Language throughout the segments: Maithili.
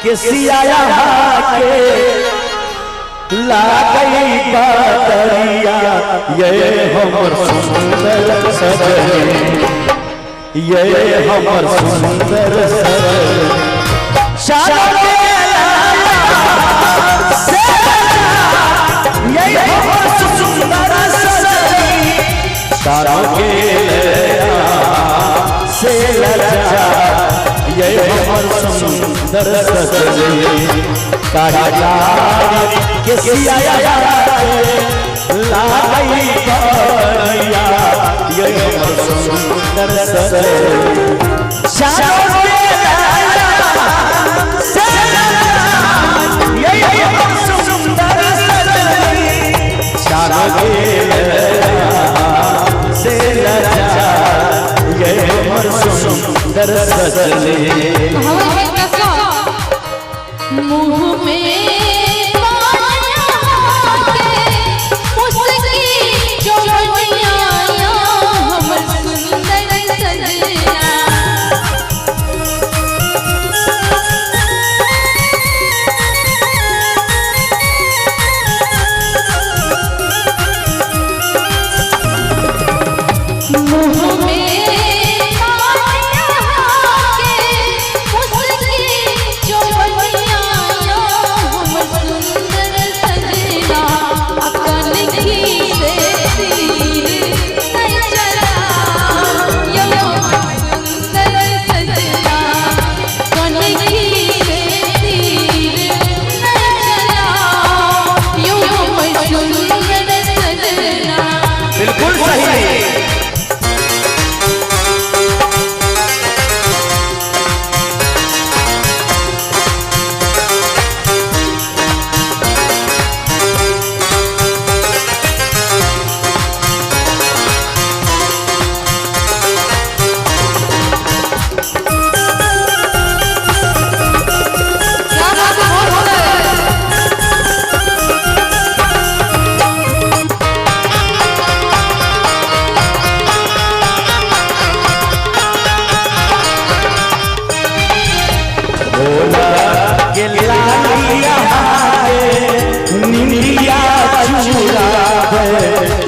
के सिया के लागई बदरिया ये हमर सुंदर सजनी, ये हमर सुंदर सजनी। ये हमर सुंदर सजनी, तारा के से लजा ये हमर सुंदर सजनी। काला के सिया लागई बदरिया ये हमर सुंदर सजनी। ये हमर सुंदर सजनी। मुँह में बिल्कुल सही।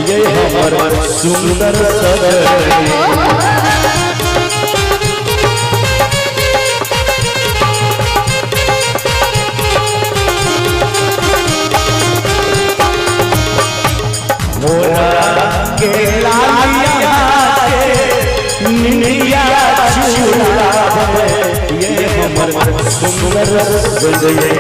ये हमर सुंदर सजनी। मोरा के लालिया के निंदिया चुरावे ये हमर सुंदर सजनी।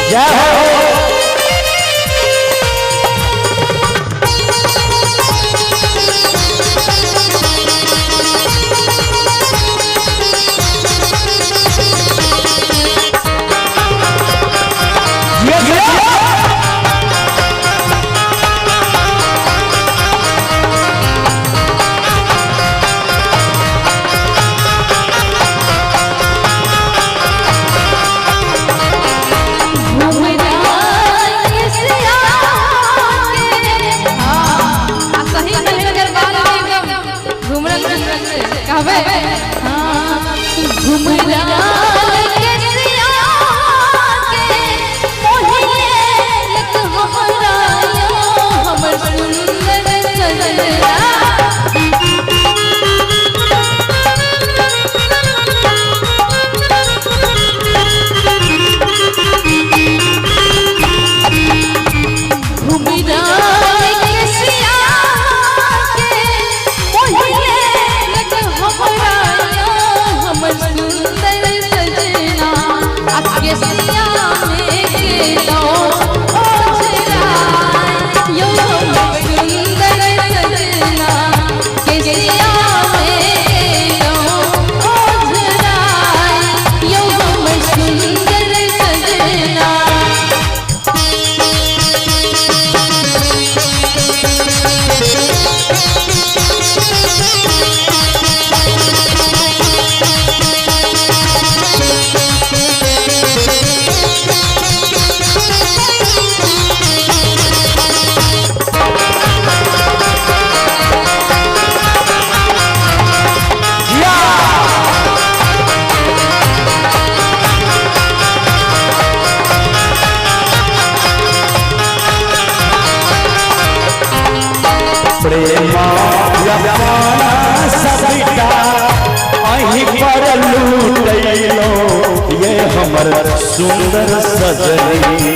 जय हो। घूम प्रेम अपना सबटा अहीं पर लूटैलो ये हमर सुंदर सजनी।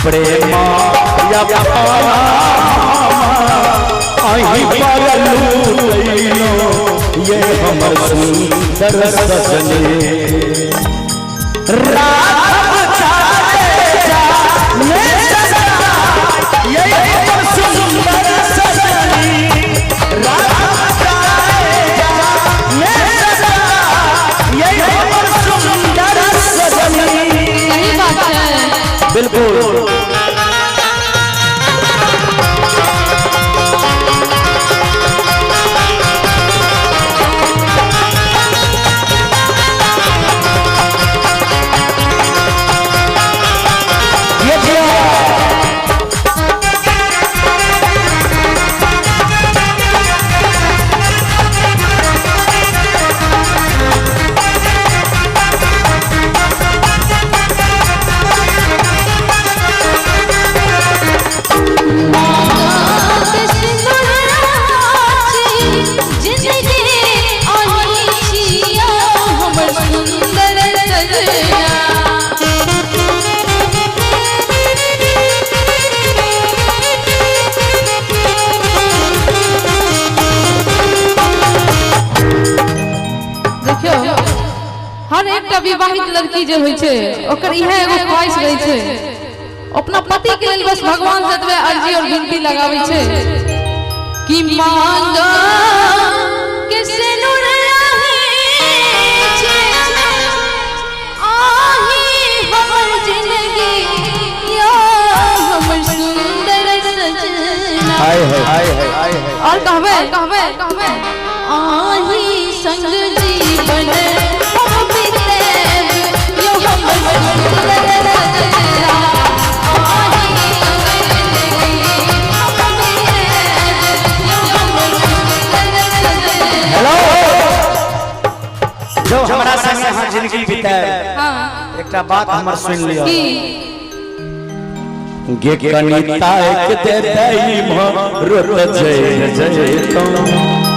प्रेम अपना अहीं पर लूटैलो ये हमर सुंदर सजनी। राघव जाडेजा ने सजा ये हमर सुंदर सजनी। राघव जाडेजा ने सजा ये हमर सुंदर सजनी। सही बात है। बिल्कुल। ये दिया। हमर सुंदर सजना। देखियौ, हर एकटा विवाहित लड़की जे होइ छै, ओकर इएह एगो ख्वाहिश रहै छै, अपना पति के लेल बस भगवान से एतबे अर्जी और विनती लगाबै छै कि मांग के सिनुर रहे छै, आही हमर जिंदगी या हमर सुंदर सजना। हाय हाय हाय हाय। और कहबै कहबै कहबै, आही संग जीवन हम बितेब यो हमर सुंदर सजना। आही संग जिंदगी हम बितेब यो हमर सुंदर सजना। हेलो, जो हमरा संगे अहाँ जिंदगी बिताए, एकटा बात हमर सुनि लिअ। की? गे कनिता एक दे दई रोत जय जय।